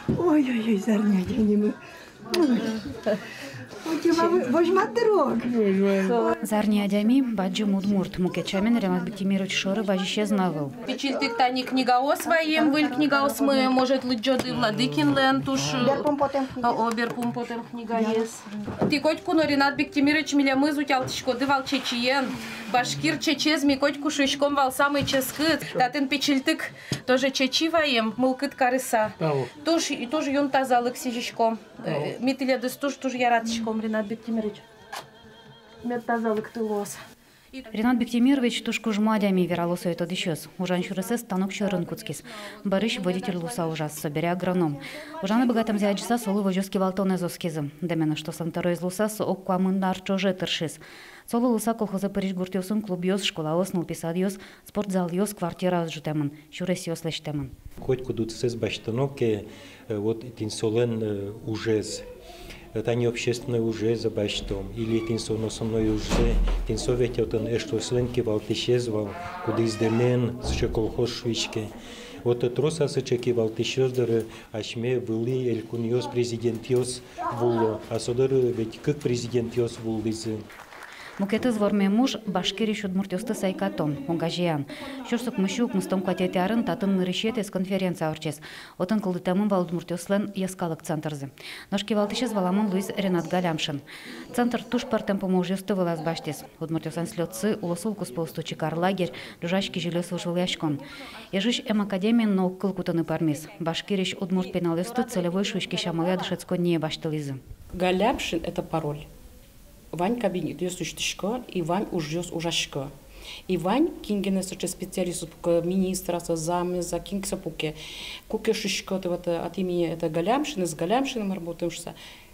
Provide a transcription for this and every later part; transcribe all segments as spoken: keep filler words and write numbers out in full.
Ой-ой-ой, зарни адямимы. Ой, возьматэ ук. Зарни адями — бадӟым удмурт. Мукет сямен, Ренат Биктимирович шоры вазисез но ӧвӧл. Пичильтык тани книгаос ваем, выль книгаосмы, может, лыдӟоды, Владыкинлэн туж, о, о, берпум потэм книгаез. Тӥ котьку но, Ренат Биктимирович, милемыз утялтӥськоды вал чечыен. Башкир чечез ми котьку шуиськом вал самой ческыт. Татын пичильтык тоже чечы ваем, мылкыд карыса. Туж, туж юн тазалык сӥзиськом. Э, ми тӥледыз туж, туж яратӥськом, Ренат Биктимирович. Мед тазалыкты луоз. Ренат Биктимирович туж кужмо адями, верало сое тодӥсьёс. Ужан сюресэз станок сьӧрын кутскиз. Бӧрысь водитель луыса ужаз, собере агроном. Ужаны быгатэмзэ адӟыса, солы возёс кивалтонэз оскизы. Дэмен ыштослэн тӧроез луыса, со ог куамын ар ӵоже тыршиз. Солы луыса колхозэ пырись гуртъёсын клубъёс, школаос, нылпи садъёс, спортзалъёс, квартираос ӝутэмын, сюресъёс лэсьтэмын. Котькуд удысэз басьтоно ке, э, вот тӥни солэн, э, ужез, э, тани общественной ужез басьтом, или тӥни солэн основной ужзэ, тӥни со ведь отын эштослэн кивалтӥсез вал, кудӥз дэмен сыӵе колхоз шуиське. Вот, э, трос-а сыӵе кивалтӥсьёс, дыр, асьме вылӥ элькунъёс, президентъёс вуыло, а со доры ведь кык президентъёс вуылӥзы. Мукетыз вормем уж — Башкириысь удмуртъёсты сайкатон, огазеян. Сюрс укмыссю укмыстон куатетӥ арын татын нырысетӥез конференция ортчиз. Отын кылдытэмын вал удмуртъёслэн йӧскалык центрзы. Нош кивалтӥсез валамон луиз Ренат Галямшин. Центр туж пӧртэм пумо ужъёсты вылаз басьтӥз. Удмуртъёслэн слётсы, улосвыл куспо усточи кар лагерь, ӝужась кизилиос вожвылъяськон. Ижысь эм академиын но огкыл кутыны пӧрмиз. Башкириысь удмурт пиналъёсты целевой шуиськись амалъя дышетсконние басьтылӥзы. Галямшин — это пароль. Вань кабинетъёс усьтӥсько, и вань ужъёс ужасько. И вань кин гинэ сыӵе специалистъёс пуке, министръёс-а, замъёс-а, кин ке со пуке. Куке шуиськод, вот, э, от имени это Галямшин, с Галямшиным работаем шуыса.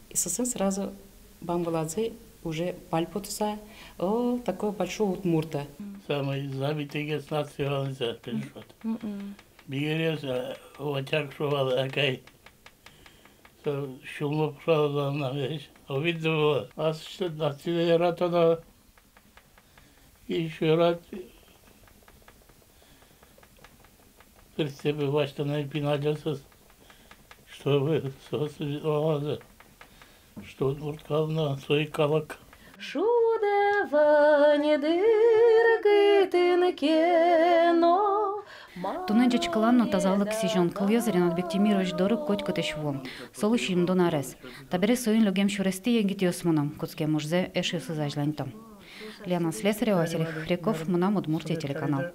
И соослэн сразу бам вылазы уже пальпотыса: «О, такой большой удмурт-а». Самый забитый гес нация вал, нельзя, конечно. Мгм. Бигеръёс, а, ватяк шуо вал, акай. Со сюлмо пушалзы на весь. Обидно было. Ас что, ас что яратоно. И ещё рад, представь, вачтана пиналъёсыз, чтобы соос валазы, что удмурт калык но сой калык. Шудэ вань дыр кытын ке но. Туннэ ӟечкылан но тазалык сӥзён кылъёс Ренат Биктимирович доры котькытысь вуо. Солы сизьымдон арес. Табере соин лёгем сюрестӥ егитъёс мыно, кутскем ужзэ эшъёсыз азьланьто. Лена Слесарева, Василий Хохряков, «Мынам Удмуртие» телеканал.